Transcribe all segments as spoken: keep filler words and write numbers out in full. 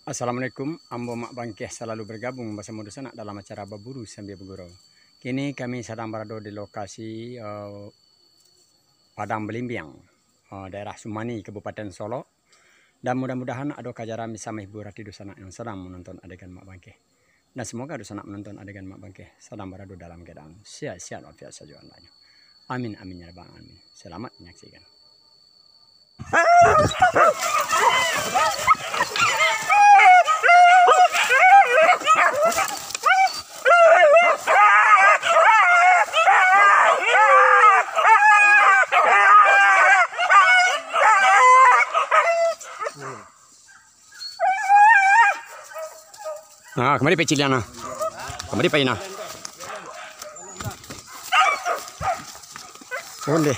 Assalamualaikum, ambo Mak Bangkeh salalu bergabung basamo dunsanak dalam acara Baburu Sambia Bagurau. Kini kami sadang barado di lokasi, eh, Padang Belimbiang, eh, daerah Sumani, Kabupaten Solok. Dan mudah-mudahan ado kajaran bisa mahibur ati dunsanak yang sadang manonton adegan Mak Bangkeh. Dan semoga dunsanak manonton adegan Mak Bangkeh sadang barado dalam keadaan sehat-sehat walafiat sajo andaknyo. Amin, amin, ya rabbal alamin. Selamat menyaksikan. Ah, kamari pai cilian nah. Kamari pai nah. Onde.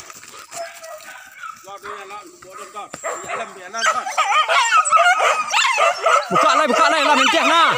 Buka lai, buka lai, lah mintih nah.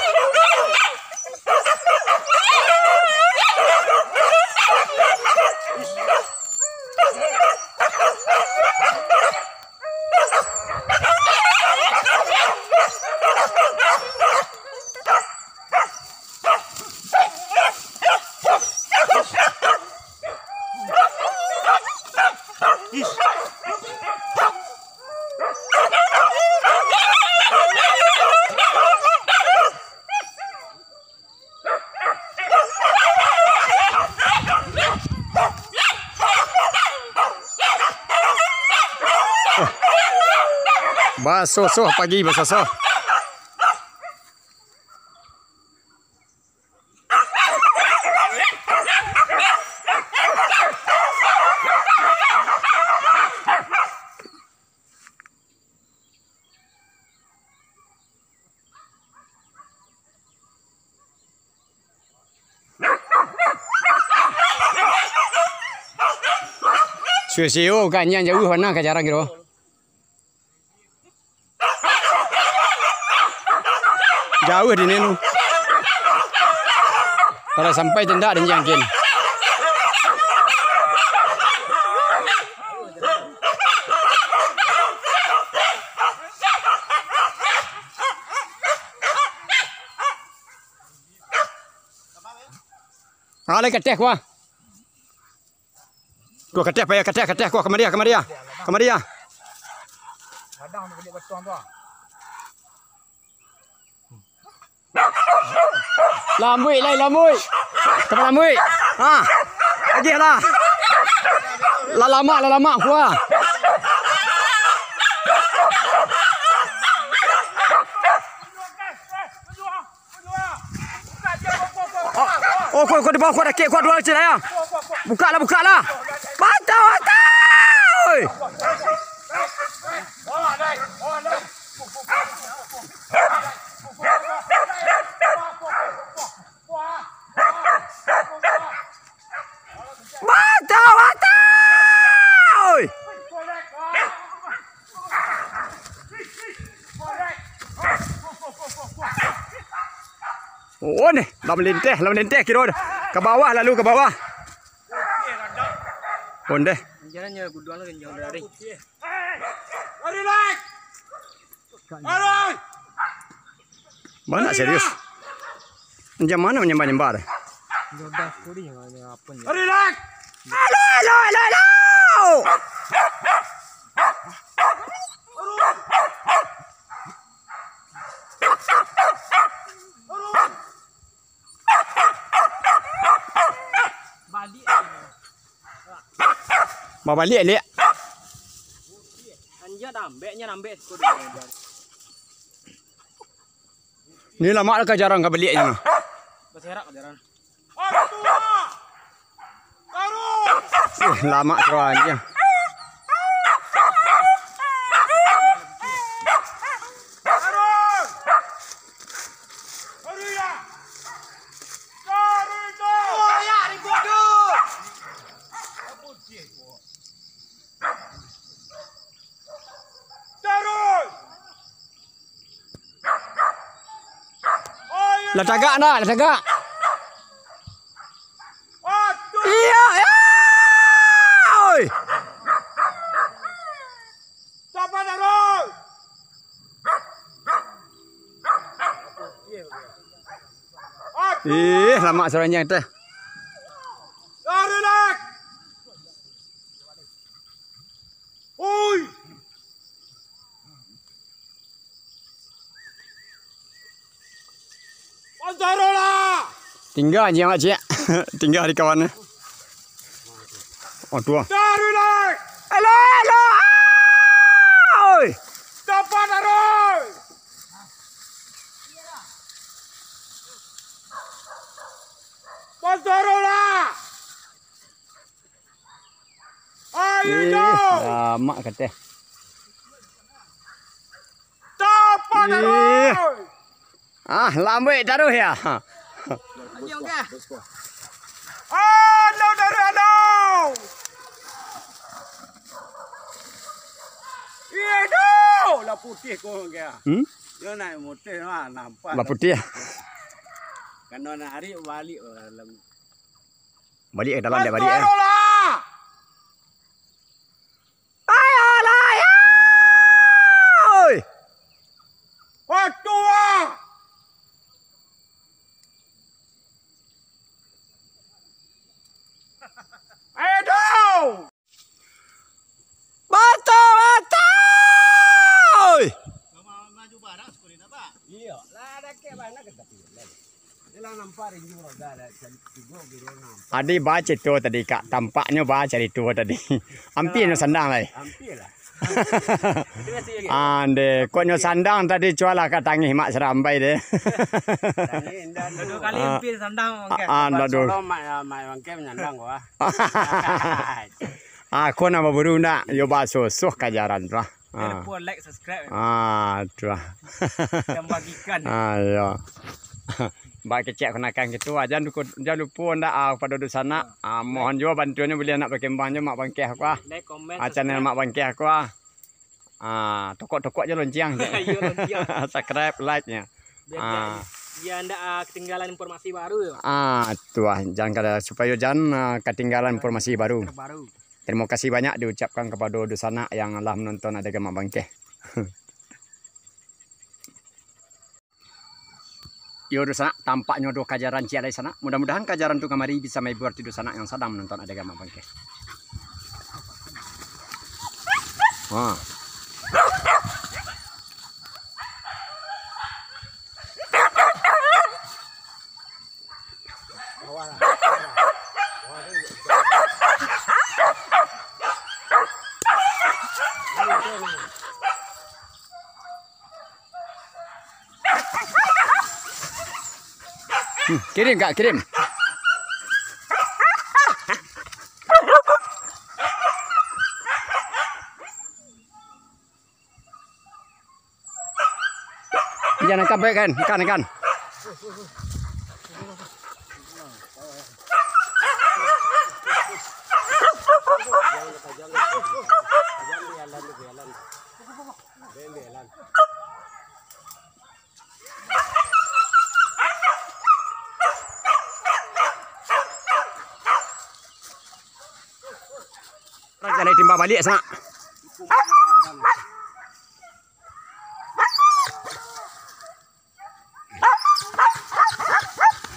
Basosoh pagi, basosoh. Sio-sio, kanyang jauah bana ka jarang kiro. Jauah di nenu. Kalau sampai tendak di jangkin. Ah, lai kateh kuah. Kuah kateh, payah kateh, kateh, kuah kamari, kamari. Kamari. Lambuik, lai lambuik. Tambah lambuik. Ha. Lagi lah. Lah lamak, lah lamak, kuah. Oh, oh, kuat, kuat di bawah, kuat dakek, kuat dua kecil, ya. Buka lah, buka lah. Mantap, mantap. Oi. Mantap, mantap. Oi. Oh, ni, lah malinteh, lah malinteh kiro dah. Ka bawah, lalu ka bawah. Oh, ndeh. Jalan je guduang lah, kencang dari. Lari, Lai! Lari! Banyak serius. Macam mana menyembah-nyembah dah? Jodoh kuri yang ada apa ni? Lari, Lai! Halo, halo, halo, halo! Babaliak, Lek. Anjak dah ambek, nyo ambek siko dulu. Ni lamak lah ka jarang ka baliaknyo. Baserak ka jarang. Eh, lamak suaro anjing. Lah tagak ndak? Lah tagak. Iyo, iyo. Oi. Sapa taruih? Lamak saranjang teh. Tarilak. Oi. Pantarola. Tingga anjiang, Cik. Tingga di kawan. Oh, tuo. Tarilak. Elo, elo. Oi. Dapat aroi. Pasarlah. Ayo, ih, dong. Lamak kateh. Tapan, ih. Aroi. Ah, lambuik taruih ya. Anjing, okey. Alo, dari alo. Iyo, lah putih ko, okey. Hmm? Yo, naik motor, ah, nampak. Lah putih, ah. Kano narik balik dalam. Balik ke dalam, dia balik, eh. Ayolah! Ayolah, ya! Oi! Patua! Ayo, dong! Batua, batua! Oi! Adi bacarito tadi, Kak. Tampaknyo bacarito tadi. Ampia nyo sandang lai. Ande, kok nyo sandang tadi, cualah ka tangih mak sarambai deh. Dua kali ampia sandang, ah, ah, ndak dulu. Ah, ko nan baburu ndak? Yo basosoh kajaran tu lah. Jangan lupa like, subscribe. Ah, tu lah. Dan bagikan. Ah, yo. Bak kecek kenakan gitu, ah, jangan lupa, jangan lupa ndak, ah, pado dunsanak. Ah, mohon juo bantuannyo, buliah nak bakembang juo Mak Bangkeh ko, ah. Like, comment, ah, channel subscribe. Mak Bangkeh ko, ah. Ah, tokok-tokok je lonceng. Iyo, lonceng. Subscribe, like-nyo. Biar, ah, biar ndak, ah, ketinggalan informasi baru yo. Ah, tu lah, jangan kada, supayo jangan, ah, ketinggalan informasi baru. Terbaru. Terima kasih banyak diucapkan kepada dunsanak yang lah menonton adegan Mak Bangkeh. Yo, dunsanak, tampaknyo ado kajaran ciek lai sanak. Mudah-mudahan kajaran tu kamari bisa mahibur ti dunsanak yang sadang menonton adegan Mak Bangkeh. Ha. Hmm, kirim, Kak, kirim. Ikan, ikan, baik kan? Ikan, ikan. Raja lai timbang baliak, sanak.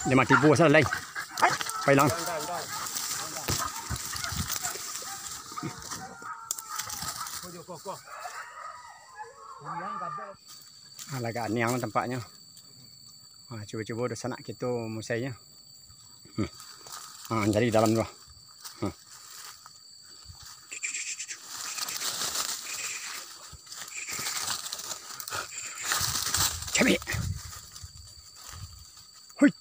Dia mati buah salah lai. Pai lang. Alah, agak aniang tampaknyo. Ha, cubo-cubo dunsanak kito musainyo. Hmm. Ha, jadi dalam tu. Hmm. Cabik. Hui.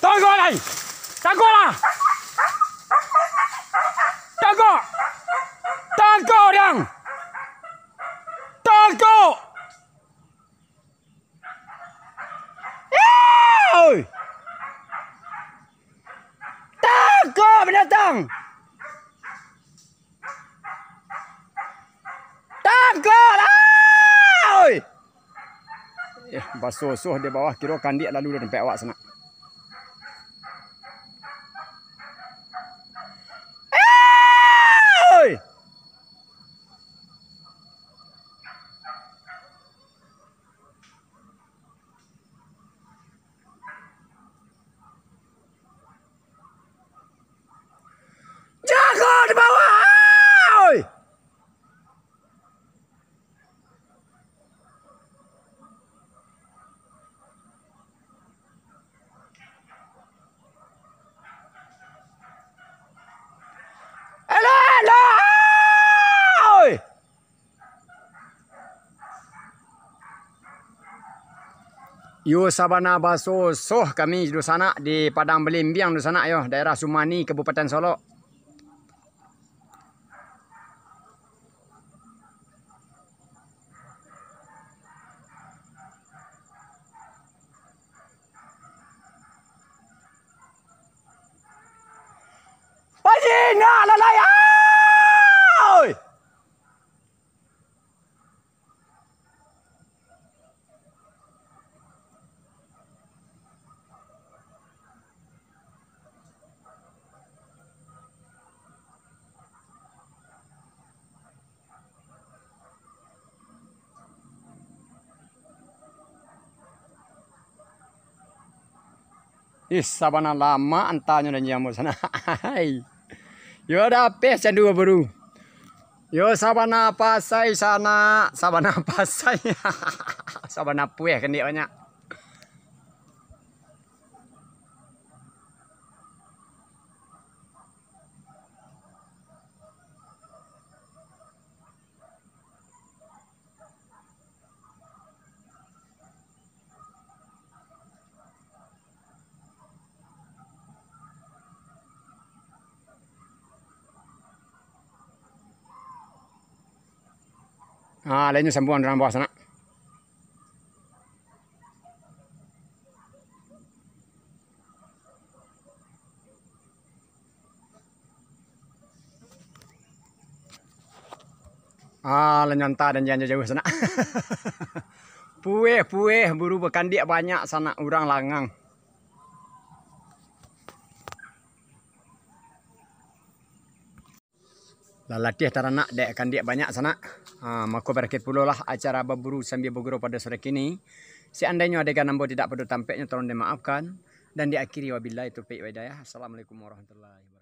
Tangkok lai! Tangkoklah! Tangkok! Tangkok, urang! Tangkok! Tangkoklah, oi! Eh, basosoh di bawah, kiro kandiak lalu dari tampek awak sanak. Oi! Jago di bawah, oi! Elok, elok, oi! Yo sabana basosoh kami dunsanak di Padang Balimbiang dunsanak yo, daerah Sumani, Kabupaten Solok. Pajinak lalai, oi! Ih, sabana lamo antanyo dan jambau sanak. Yo dapeh candu baburu. Yo sabana pasai sanak, sabana pasai. Sabana pueh kandiak banyak. Ah, lain nyo sambuang urang bawah sanak. Ah, lah nyanta dan janjo jauah sanak. Pueh, pueh, buru bakandiak banyak sanak urang langang. Lah latiah taranak dek kandiak banyak sanak. Ha, mako barakhir pulolah acara baburu sambia bagurau pada sore kini. Seandainyo adegan ambo tidak pado tampeknyo, tolong dimaafkan. Dan diakhiri wabillahi taufiq wal hidayah. Assalamualaikum warahmatullahi wabarakatuh.